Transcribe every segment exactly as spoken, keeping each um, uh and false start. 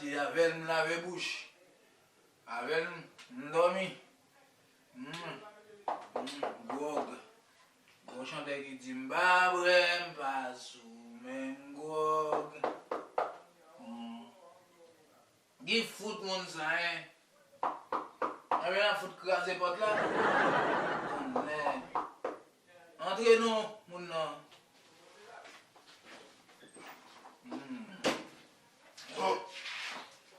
Se avè l m lave bouch. Avè l m dòmi. Mm, mm, gwòg. Gon chantè ki di, "M pa bwè, m pa sou, men m gwòg." Mm. Ki fout moun sa, en? Anben, n a fout kraze pòt la. Tonnè. Antre non, moun nan. Hmm. Oh!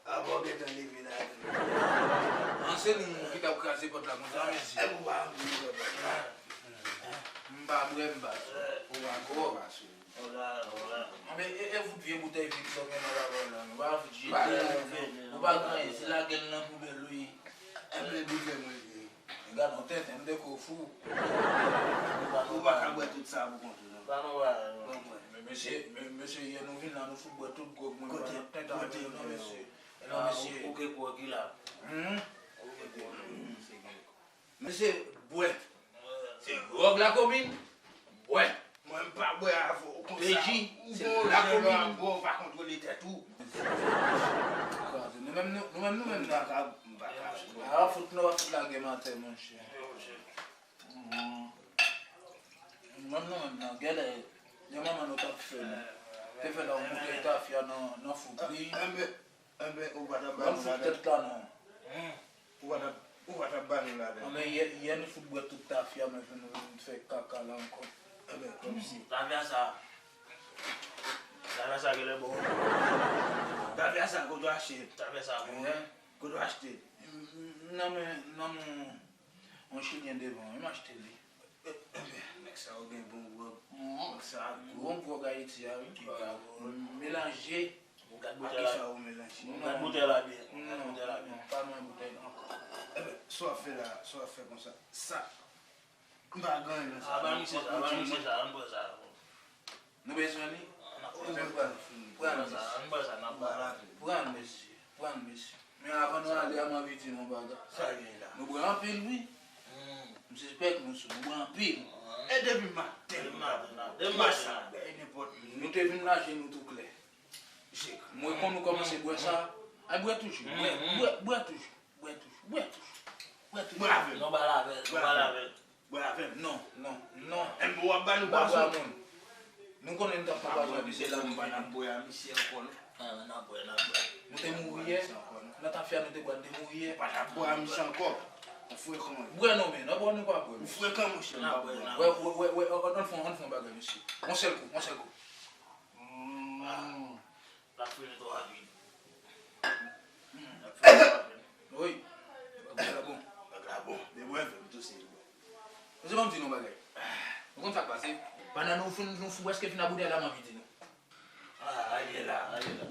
Avan w gentan leve la. An se nou ki t ap kraze pòt la konsa, mesye. E pou pa antre nan pòt la. M pa bwè, m pa sou. Ou pa gwòg. Anben, e, e fout vye boutèy vid sa w gen nan lavay la, nou pa fout jete l, ou pa gen anyen, se lage l nan poubèl, wi. Enben, boutèy mwen vye. Gad yon tenten, m te ko fou. Ou pa ka bwè tout sa pou kont ou, non. Pa nan bagay, non. Men mesye, men mesye, yè nou vin la, nou fout bwè tout gwòg mwen pa nan tenten avè nou, non, mesye. E non, mesye. Ou ke gwòg ki la. Ou ke gwòg, se gwòg. Mesye, bwè. Se gwòg lakomin, bwè. Mwen, m pa bwè avè w konsa. Peji, se lakomin. Ou pa kontwole tèt ou. Nou menm, nou, nou menm, nou menm nan. M pa ka, m pa ka. A, fout nou ap fout lage m atè, monchè. Nou menm, nou menm nan. Gade, lè manman nou t ap fè nou. Te fè la yon boutèy tafya nan, nan fou pri. Enben, ou pa t ap ba nou ladan. Ou pa t ap, ou pa t ap ba nou ladan. Anben, yè, yè nou fout bwè tout tafya, men nou vin fè kaka la ankò. Enben, kòmsi. Tafya sa. Tafya sa genlè bon. Tafya sa, kote w achte? Tafya sa bon. Kote w achte? Nan men, nan men yon Chilyen devan, wi, m achte li. Enben, nèg sa yo gen bon gwòg. Nèg sa gwo. Bon gwòg Ayiti a, wi. Melanje. Ou gad boutèy la. Ak kisa ou melanje? Ou gad boutèy la byen. Ou gad boutèy la byen. Non, pa mwen boutèy la ankò. Enben, sa w ap fè la, sa w ap fè konsa. Sa, m pa gen anyen nan sa. A, ba misye sa, ba misye sa, ann pran sa. Nou bezwen li? Ann pran sa, ann pran sa, n ap ba la. Pran l, mesye. Pran l, mesye. Men avan nou ale a, m anvi di nou yon bagay. Sa gen la? Nou bwè anpil, wi. M sispèk nou sou, nou bwè anpil. E depi maten, depi maten, depi maten, sa bwè nenpòt. Nou te vin la, je nou tou klè. M wè kon nou kòmanse bwè sa. Ay, bwè toujou, bwè, bwè, bwè toujou, bwè toujou, bwè toujou, bwè toujou. Bwè avè m. Non, ba l avè l, non, ba l avè l. Bwè avè m. Non, non, non. Enben w ap ba nou pwason. Nou konnen n t ap pran pwason, misye la, nou pa t ap bwè a misye ankò, non. N ap bwè, n ap bwè. Nou te mouri yè. Nan tafya nou te bwè, nou te mouri yè. Ou pa t ap bwè a misye ankò. Ou frekan, wi. Bwè non, men, non, bwè nou pa bwè. Ou frekan, monchè, m pa bwè. Wè, wè, wè, wè, ann fè, ann fè yon bagay, mesye. Yon sèl kou, yon sèl kou. L ap fini twò rapid. L ap fini twò rapid. Wi. Bag la bon. Bag la bon. Men bwè, fè m touse, bwè. Mesye, ban m di nou yon bagay. Nou konn sa k pase? Pandan nou fin, nou fin prèske fin ak boutèy la, m anvi di nou. A, ale la, ale la.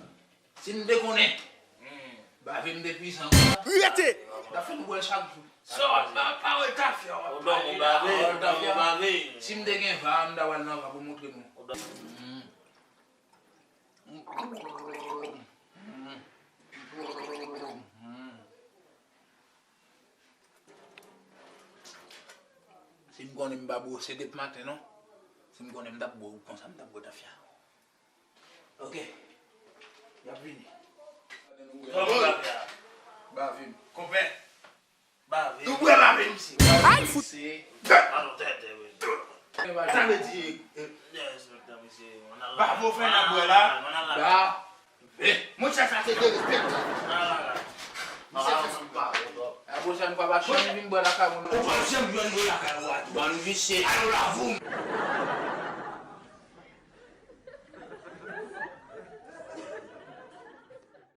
Si n te konnen, bave m te pwisan konsa. Rete! N ap fè nou bwè l chak jou. Sa w ap ba pawòl tafya w ap pale la? Pawòl tafya. Si m te gen va, m ta pral nan va pou m montre nou. Si m konnen m pa bwè w se depi maten, non. Si m konnen m t ap bwè w konsa, m t ap bwè tafya. Ok. Y ap vini. Bave m. Konpè. Bave. Nou bwè bave, misye. Ay, fout. Alò, tè, tè, wi. Sa vle di, eh, bave w fè nan bwè la. Bave. Monchè, sa se derespektan. Misye fè sa. La pwochèn fwa, pa janm vin bwè lakay moun. Ou pa janm jwenn mwen lakay ou a tou. Bann visye. Alò, lave w.